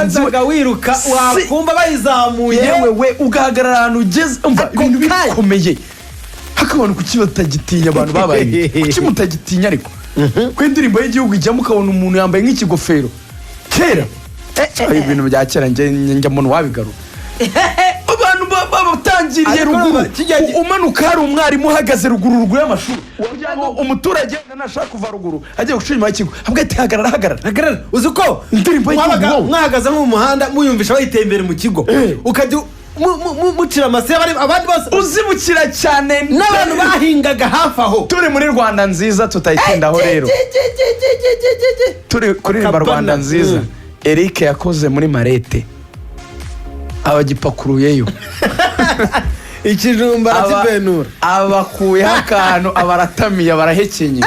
Mugenzi we Wazaga wiruka, wakumva bayizamuye. Yewe we, ugahagarara ahantu ugeze, umva, Ako ibintu kanya. bikomeye. Hako abantu kuki batagitinya? Abantu babaye ibi, kuki mutagitinya? Ariko ko indirimbo y'igihugu ijyamo, ukabona umuntu yambaye nk'ikigofero kera. Ibintu bya kera njya mbona wabigarura. Abantu babatangiriye Ariko ruguru. urumva, Umanuka, hari umwarimu uhagaze ruguru, ruguru y'amashuri, kugira ngo umuturage nashaka kuva ruguru agiye guca inyuma y'ikigo, avuga ati: "Hagarara, hagarara." Hagarara. Uzi ko Indirimbo y'igihugu, wowe. mwahagaze nko mu muhanda, muyumvisha bayiteye imbere mu kigo, ukajya mucira amase abandi bose. Uzibukira cyane N'abantu bahingaga hafi aho. Turi muri Rwanda Nziza, tutayitindaho rero, turi kuririmba Kabana. Rwanda Nziza. Eric yakoze muri mallette, abagipakuruyeyo. Ikijumba arakibenura. Abakuyeho akantu, abaratamiye, abarahekenye.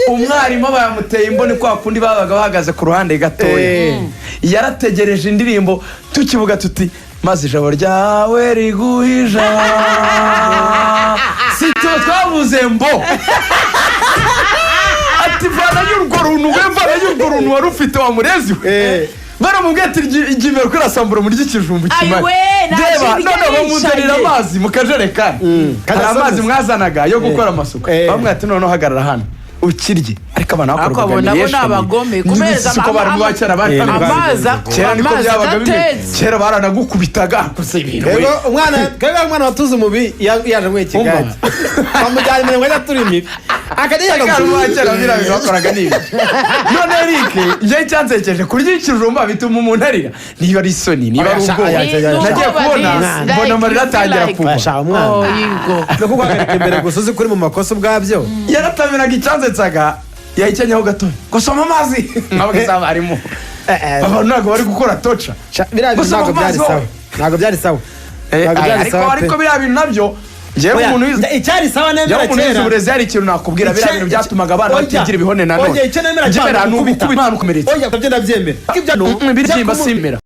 Umwarimu aba yamuteye imboni, kwa kundi babaga bahagaze ku ruhande gatoya. Yarategereje indirimbo, tukivuga tuti: "Maze ijabo ryawe riguhija", si twe twavuze mbo ati: "Vanayo urwo runtu we, vanayo urwo runtu wari ufite wa murezi we." Baramubwiye ati: "Jya imbere kuri asambura murye ikijumba kimare." Ayiwe, nta Reba, kintu none bamuzanira yicaye. amazi mu kajerekani. Hari Kadasomeza. amazi mwazanaga yo gukora amasuku. Bamwe ati: "Noneho hagarara hano ukirye." Ariko abantu Ariko bakorwaga abo nabo ni humiliation. abagome. Kumeza Si ko bari ba kera bari amazi Kera niko amazi byabaga bimeze. adatetse. Kera baranagukubitaga gusa ibintu we. Rero umwana, twebwe umwana watuze umubi yaje muri Kigali, bamujyana imbere ngo ajye atura imibi, akajya yanga. Ariko ba kera biriya bintu bakoraga ni ibi. None Eric, njyewe icyansekeje, kurya ikijumba bituma umuntu arira, niba ari isoni, niba ari Oya, ubwoba. oya, oya, oya. Nagiye kubona, mbona amarira atangira kugwa. Basha umwana. Oh, yigo. No kuguhagarika imbere gusa uzi ko uri mu makosa ubwabyo. Yaratamiraga. Icyansetsaga, yahikenyeho gato, gusoma amazi nkabaga arimo. Abantu ntabwo bari gukora toca. Sha, biriya bintu Gusoma ntabwo byari amazi sawa. wowe. Ntabwo byari sawa. Ntabwo byari Ariko sawa pe. ariko biriya bintu nabyo, njyewe Oya, umuntu wize icyari sawa njyewe nemera umuntu wize kera. uburezi, hari ikintu nakubwira: biriya bintu byatumaga abana Oya. batigira ibihone nanone. Oya, icyo nemera Njye cyane ni ugukubita. ugukubita umwana ukomeretse. Oya, nabyo ndabyemera. Ibyo Ibibyimba simera.